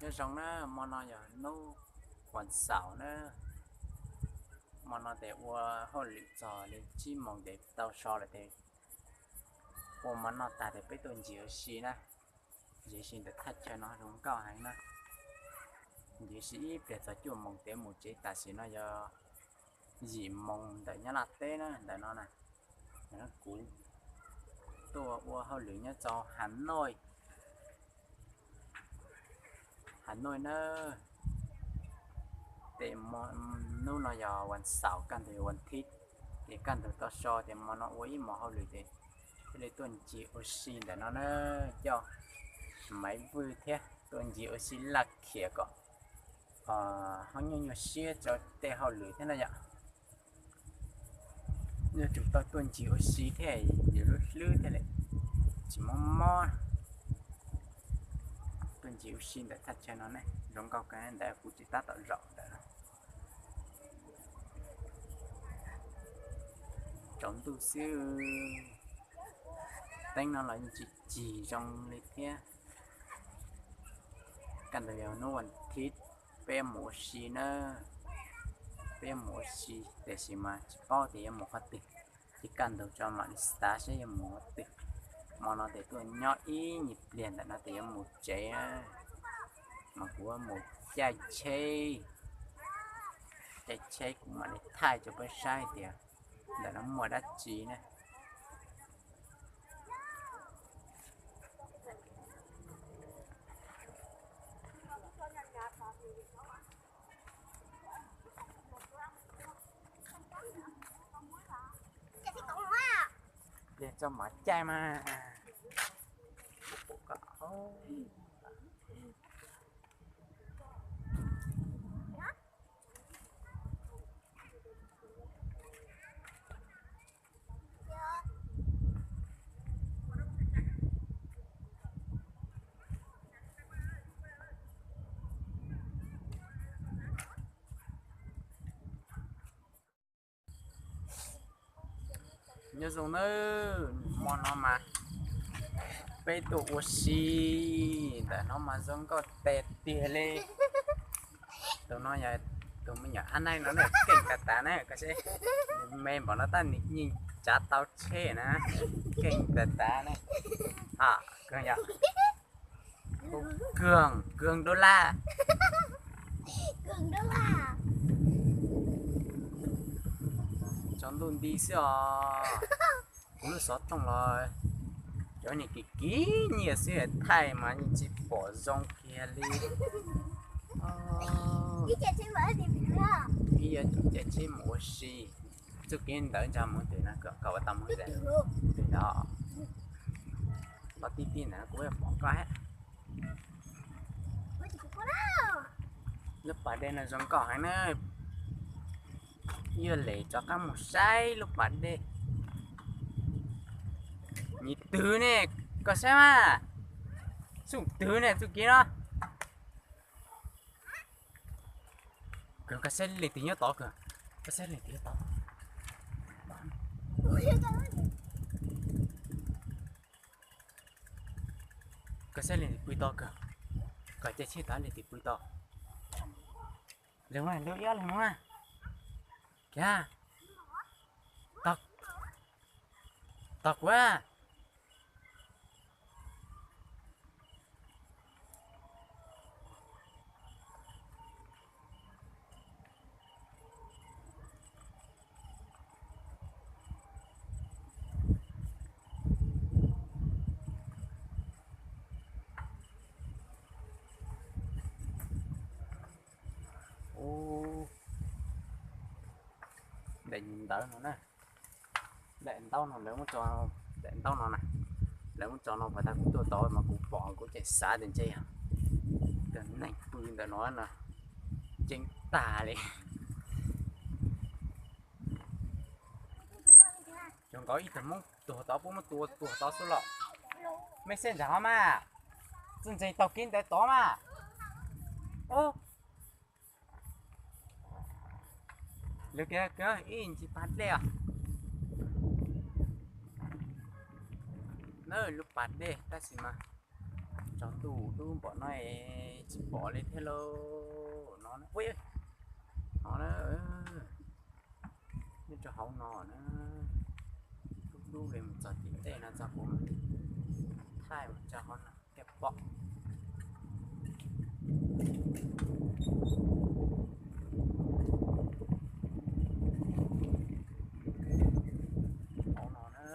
Nyob zoo na, hmo no yog hnub vas xaum na, hmo no ces ua hauj lwm txog li tsib moos ces tau so lawm ces ua mov noj tag ces peb tuaj ncig ua si na, ncig ua si ntawm thaj chaw no zoo nkauj heev na. Ncig ua si ib pliag txog cuaj moos ces mus tsev, tam sim no yog yim moos ntawm Nyab Laj teb na, ntawm no na. Kuv tuaj ua hauj lwm nyob rau Hà Nội, Hà Nội na. Ces hnub no yog vas xaum, kaj ntug yog vas thib, ces kaj ntug tau so ces hmo no ua ib hmos hauj lwm ces thiaj li tuaj ncig ua si ntawm no na, coj maiv vwj thiab tuaj ncig ua si laj khiam kom ho nyuaj nyuaj siab rau tej hauj lwm thiab na yom. Yuav tsum tau tuaj ncig ua si thiab, yus lub hlwb thiaj li tsis mob mob. Tuaj ncig ua si ntawm thaj chaw no ne, zoo nkauj kawg ntawd, kuv tsis tab tom zaum ntawd. Tsaus ntuj xwb, teeb no los yeej tsis cig zoo li thiab. Kaj ntug yog hnub vas thib, peb yuav mus ua si na, peb yuav mus ua si tiam sis mas tsis paub tias yuav mus qhov twg, ces kaj ntug tso mam li xav saib yuav mus qhov twg. Hmo no ces tuaj nyob ib nyuag pliag ntawm no ces yuav mus tsev, mas kuv yuav mus caij tsheb, caij tsheb kuv mam li thaij rau peb saib tias ntawm no muaj dab tsi na. Ces tso mov caij mas. Nyob zoo nawb, hmo no mas peb tuaj ua si ntawm no mas zoo nkauj tiag tiag li. Tus no yog tus me nyuam ab naij no na, keej tas tas na, koj saib, me npaum no tab nws yeej tsav tau tsheb na, keej tas tas na. Ha, kawg yog, kawg, kawg dollar. Tsaus ntuj nti xwb os. Kuv lub xov tooj los cov niag kiv kiv nyiaj xwb, thaij mas yeej tsis pom zoo kiag li. Ib yam caij tsheb mus ua si, txuj kev ntawd ntshe mus twg no, koj ua tau mus twg? Twg no, los tib tib ntawm no kuv pom koj. Lub pas dej no zoo nkauj heev na. Yuav lem rov qab mus saib lub pas dej. Nyias twg ne, koj saib mas. Xub twg ne txuj kev no. Kawg, koj saib leej twg nyob tod kawg. Koj saib leej twg nyob tod. Koj saib leej twg pw tod kawg. Koj caij tsheb tod leej twg pw tod. Lawv mas, lawv ib ob leeg mas. Kiag. Tos, tos kuv. Ub, daim ntawv no na, daim ntaub no lawv muab tso, daim ntaub no na, lawv muab tso no pas tag kuv tuaj tod mas kuv pom kuv tseem xav tias ntshe yog tus neeg pw ntawm no no, ceeb tag li. Cov nkaus ib tug Hmoob tuag tod, puab muab tua tuag tod xwb los. Mej saib ntawm hov mas, txuj ntseeg taug kev ntawd tod mas. Lawv kiag ib ncig pas dej os. Na lub pas dej tab sis mas Tsaus ntuj dub npaum no es tsis pom li thiab lauj. No na, ui, no na, nyob rau hauv no na, dub dub li mus txog tim ntej no txog kuv thaij mus tso hauv no thiaj pom. Hauv no na,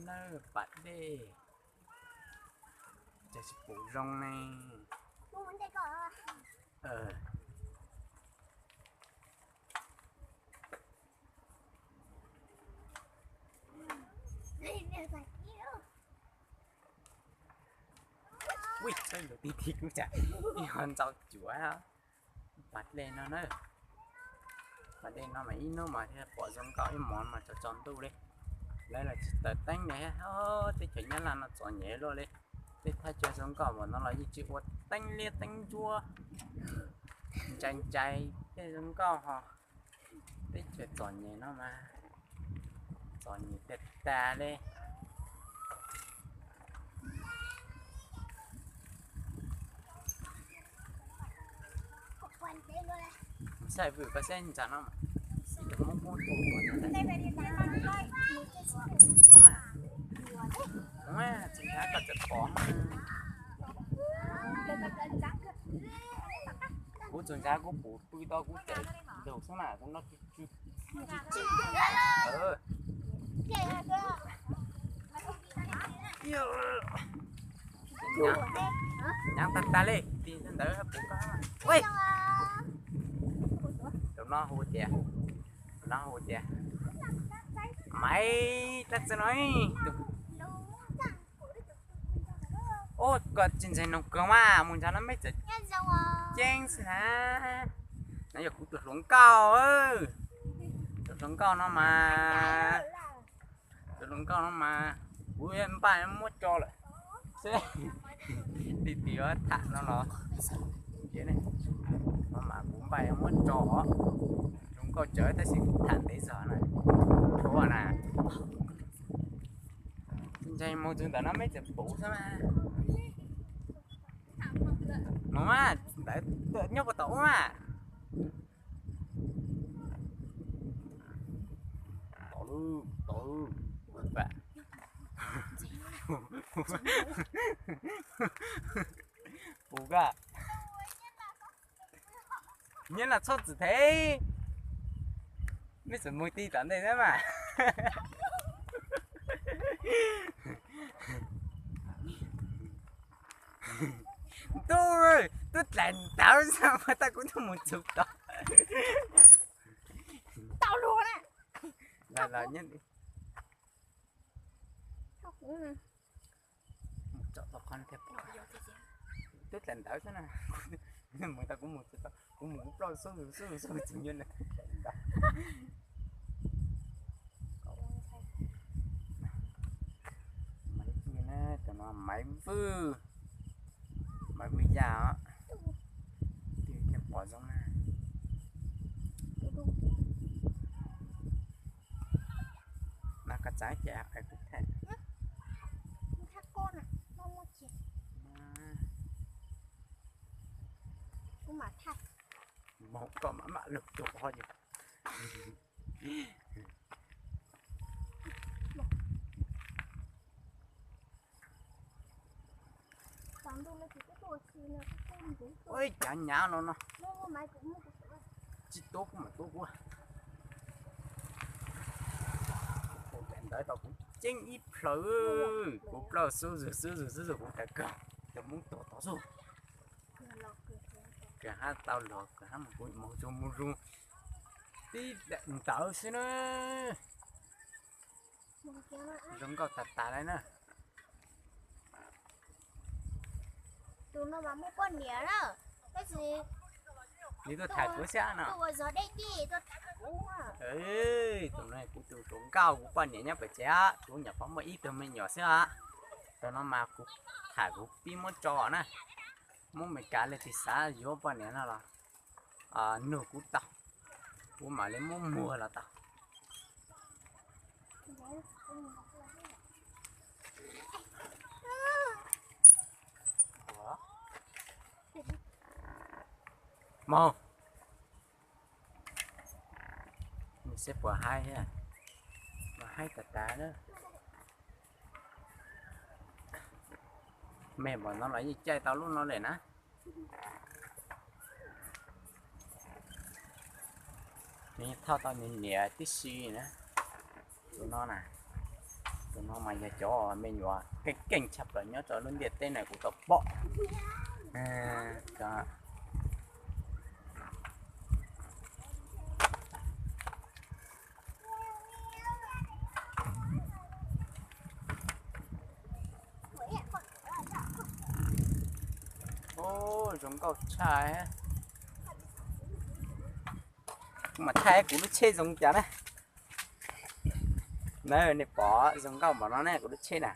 nawb pas dej, cas tsis pum zoo ne. Ui, peb mus ti ti kuv cas ib ho ntxau cuav. Pas dej no na, pas dej no mas ib hnub mas thiaj pom zoo nkauj ib hmos mas tsaus tsaus ntuj li. Lawv los tsis taws teeb li, teb chaws Nyab Laj no txom nyem luaj li. Tej thaj chaw zoo nkauj mas no los yeej tsis ua teeb liab teeb ntsuab, ntsais ntsais tej zoo nkauj ho. Teb chaws txom nyem no mas txom nyem tiag tas li. Saib vwm koj saib ntsa no mas, ib tug Hmoob Hmoob tu mas, txog ntshav koj txawm pom mas. Kuv txog ntshav kuv pum pw tau kuv txawm ntug xwb mas kuv no. Nyav tag tag li, tig ntawd pum koj. Tus no hu tias, tus no hu tias Maiv Dab Txwv no. Ua koj tsis ntseeg noog kawg mas, mus ntshav no meb txawm ceeb xwb na. No yog kuv tus hluas nkauj, tus hluas nkauj no mas, tus hluas nkauj no mas kuv npaj muab tso lawm. Seb tim tim tham no los, no mas kuv npaj muab tso. Hluas nkauj tsawv tab sis kuv tham ntev zog na, tshuav na. Ntseeg mus txog ntawm no meb txawm pum xwb mas. Mus mas, ntawd nyob puas tau ua mas. Tau lawm, tau lawm. Pum koj. Nyob no txhob txwm thev, meb txawm mus ti tom ntej xwb mas. Tub, tub dlaim ntawv xwb mas tab kuv twb mus txug tod. Los los nyob, mus tsom tau qhov no thiaj pom. Twb dlaim ntawv xwb na, mus tau kuv mus tsis tau, kuv mus kuv plaub xub xub xub tsis nyob na, twb dlaim ntawv. Maiv Vwj na, tus no Maiv Vwj, Maiv Vwj Yaj os. Twb thiaj pom zoo na. Mas koj txav ces kuv thaij. Moog koj mam mam lug rua qhov yog. Ua cav nyav no no. Tsis tuab kuv mam tuab kuv. Ntawd tau kuv ceeb ib plhaw, kuv plaub xub xub xub xub xub kuv kawg kawg, cov Hmoob tuag tod xwb. Kawg hab tau luag kawg hab mus kuv mus zoo mus zoo tib daim ntawd xwb na. Zoo nkauj tag tag li na. Tus no mas muaj poj niam na, tab sis nws tuaj tham kuv xwb no. Tus no kuv tus hluas nkauj, kuv poj niam nyob pem tsev, kuv nyuam qhuav muaj ib tug me nyuam xwb os. Tus no mas kuv tham kuv pib muab tso na. Hmoob Meskas leej twg xav yuav poj niam no los nug kuv tau, kuv mam li muab muag los tau. Mog, seb puas haib, haib tas tas na. Me npaum no los yeej caij tau lub no lawm na. Nws thauj tau nws niam tib si na. Tus no na, tus no mas yog cov me nyuam keej keej tshaj plaws nyob rau lub ntiaj teb no kuv tau pom. Zoo nkauj tshaj. Kuv mam thaij kuv lub tsheb zoo cas na. Na, nej pom zoo nkauj npaum no ne, kuv lub tsheb na.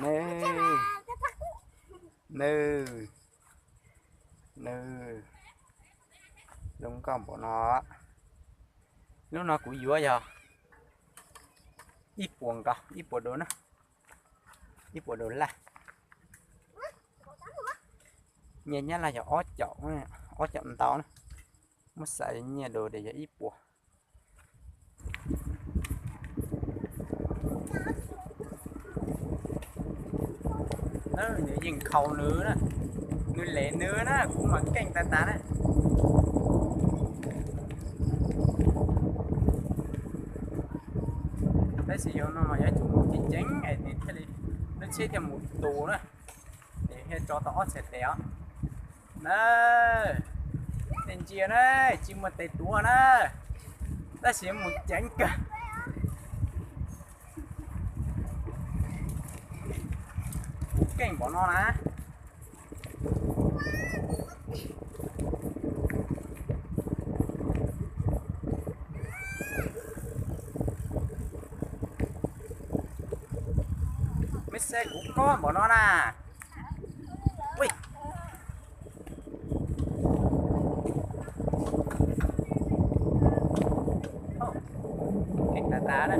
Nws, nws, nws zoo nkauj npaum no. Lub no kuv yuav yog ib puas nkaus, ib puas do na, ib puas do laj. Nyiaj Nyab Laj yog ob caum, ob caum ntau na. Muab xav nyiaj do ces yog ib puas. Nws yeej nkhaus nws na, nws lem nws na, kuv mas keej tas tas na. Tab sis yog no mas yuav tsum mus ceev ceev es nws thiaj li, lub tsheb thiaj mus tus na. Ces thiaj tso tau ob txhais tes os. Na, nej ntsia na, tsis muaj tes tuav na, tab sis mus ceev kawg. Keej npaum no na. Meb xeb kuv kob npaum no na. Keej tas tas na.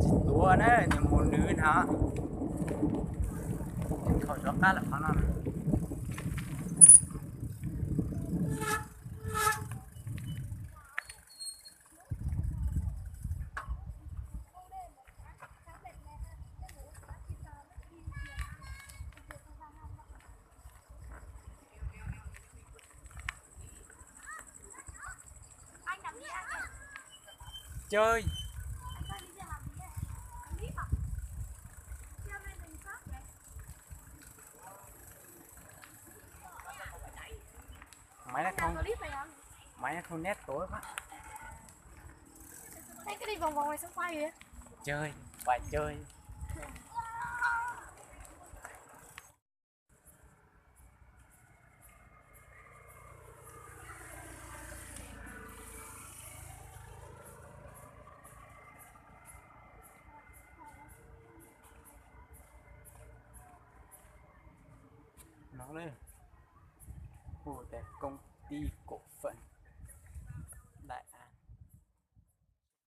Tsis tuav na, nws mus nws no. Khaus rov qab lawm qhov no. Chơi. Máy nó không, máy nó không nét tối quá. Thấy cái đi vòng vòng này xong quay kìa. Chơi, phải chơi. Nó đây. Hu tias công ty cổ phần